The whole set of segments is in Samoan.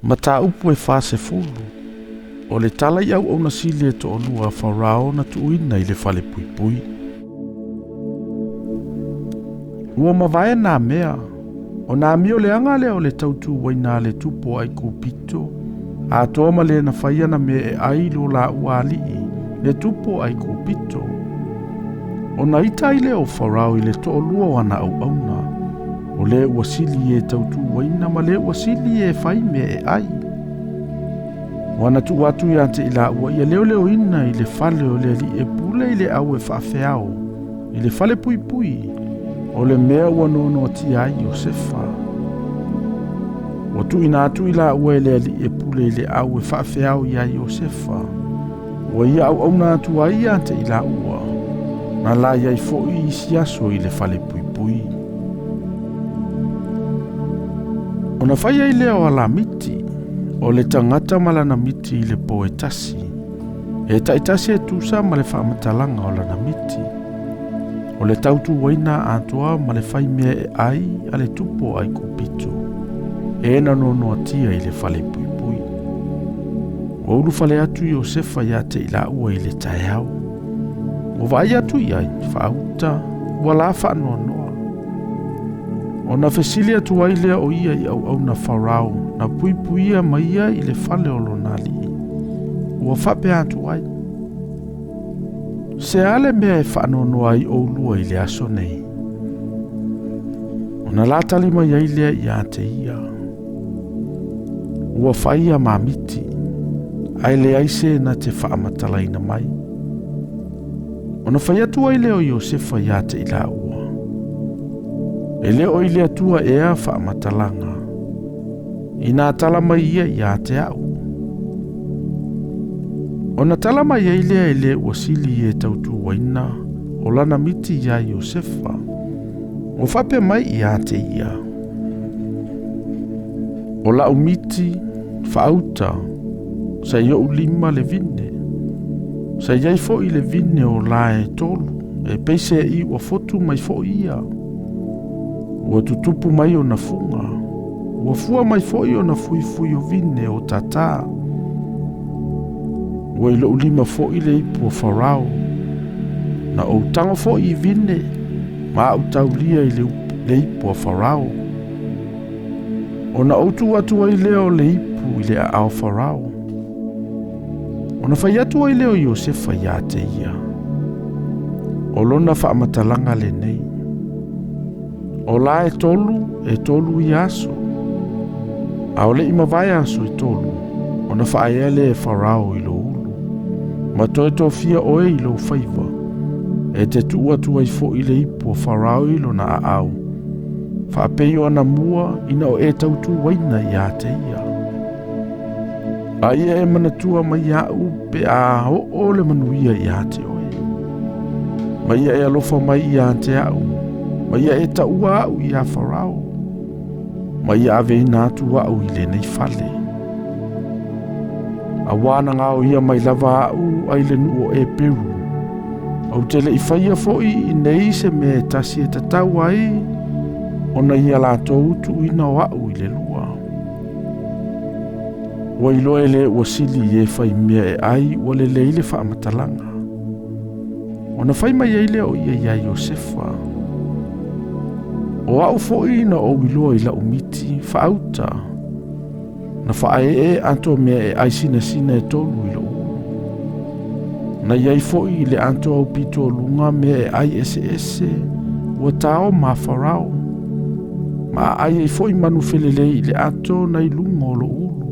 Mataupu e 40. O le tala i auauna sili e toalua a Farao na tuuina i le falepuipui. Ua mavae nā mea, ona amio leaga lea o le tautuaina a le tupu o Aikupito, atoa ma le na fai ana mea e ai i lo laua alii, le tupu o Aikupito. Ona ita ai lea o Farao i le toalua o ana auauna, o le ua sili e tautuaina ma le ua sili e fai mea e ai. Ua na tuu atu ia te i laua ia leoleoina i le fale o le alii e pule i le au e faafeao, i le fale puipui, o le mea ua noanoatia ai Iosefa. Ua tuuina atu i laua e le alii e pule i le au e faafeao ia Iosefa. Ua ia auauna atu ai ia te i laua, na la i ai foi isi aso i le fale puipui. Ona fai ai lea o alamiti, o le tagata ma lana miti i le po e tasi, e taitasi e tusa ma le faamatalaga o lana miti. O le tautuaina atoa ma le fai mea e ai a le tupu o Aikupito, e na noanoatia i le fale puipui. Ua ulufale atu Iosefa ia te i laua i le taeao. Ua vaai atu i ai, faauta, ua la faanoanoa. Ona fesili atu ai lea o ia i auauna Farao, na puipuia mai ia i le fale o lona alii. Ua faapea atu ai, Se a le mea e faanoanoa ai oulua i le aso nei? Ona la tali mai ai lea ia te ia, Ua fai a ma miti, ae leai se na te faamatalaina mai. Ona fai atu ai lea o Iosefa ia te i laua, E le o i le Atua ea faamatalaga, inā tala mai ia ia te au. Ona tala mai ai lea e le ua sili e tautuaina o lana miti iā Iosefa, ua faapea mai ia te ia, O lau miti faauta, sa i ou lima le vine, sa i ai foi le vine o lae e tolu, e peiseai ua fotu mai foi ia. Ua tutupu mai ona fuga, ua fua mai foi ona fuifui o vine o tātā. Ua i lou lima foi le ipu o Farao, na ou tago foi i vine, ma au taulia i le ipu a Farao. Ona ou tuu atu ai lea o le ipu i le aao Farao. Ona fai atu ai lea o Iosefa ia te ia, O lona faamatalaga lenei, O la e tolu, e tolu ia aso. A o le i mavae aso e tolu, ona faaea lea e Farao i lou ulu, ma toe tofia oe i lou faiva, e te tuu atu ai foi le ipu a Farao i lona aao, faapei o anamua ina o e tautuaina ia te ia. A ia e manatua mai iaʻu pe a oo le manuia ia te oe. Ma ia e alofa mai ia te au, ma ia e taua au iā Farao, ma ia aveina atu au i lenei fale. Auā na gaoia mai lava au ai le nuu o Eperu, ou te le i faia foi i nei se mea e tasi e tatau ai ona ia latou tuuina o au i le lua. Ua iloa e le ua sili i e fai mea e ai ua lelei le faamatalaga. Ona fai mai ai lea o ia iā Iosefa, O au foi na ou iloa i lau miti faauta, na faaee atoa mea e ai sinasina e tolu i lou ulu. Na i ai foi i le atoa aupito o luga mea e ai eseese ua tao ma Farao, ma aai ai foi manu felelei i le ato nai luga o lou ulu.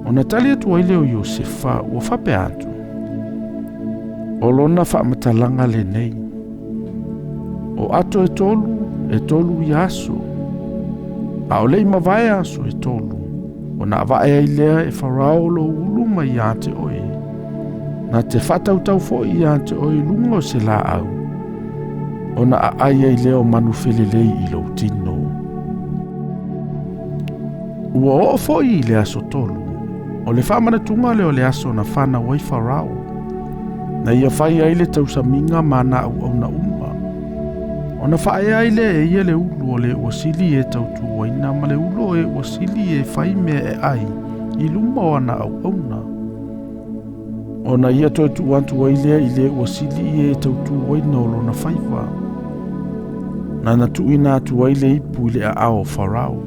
Ona tali atu ai lea o Iosefa, ua faapea atu, O lona faamatalaga lenei, o ato e tolu, e tolu ia aso, a o le i mavae aso e tolu, ona avae ai lea e Farao lou ulu mai ia te oe, na te faatautau foi ia te oe i luga o se laau, ona aai ai lea o manu felelei i lou tino. Ua oo foi i le aso tolu, o le faamanatuga lea o le aso na fanau ai Farao, na ia fai ai le tausamiga ma ana auauna uma. Ona faaea ai lea e ia le ulu o le ua sili e tautuaina ma le ulu o e ua sili e fai mea e ai i luma o ana auauna. Ona ia toe tuu atu ai lea i le ua sili e tautuaina o lona faiva. Na na tuuina atu ai le ipu i le aao o Farao.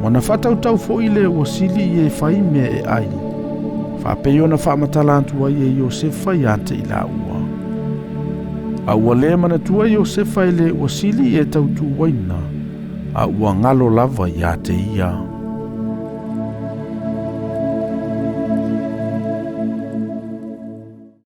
Ma na faatautau foi le ua sili e fai mea e ai. Faapei ona faamatala atu ai e Iosefa ia te i laua. A ua le manatua Iosefa i le ua sili e tautuaina, a ua galo lava ia te ia.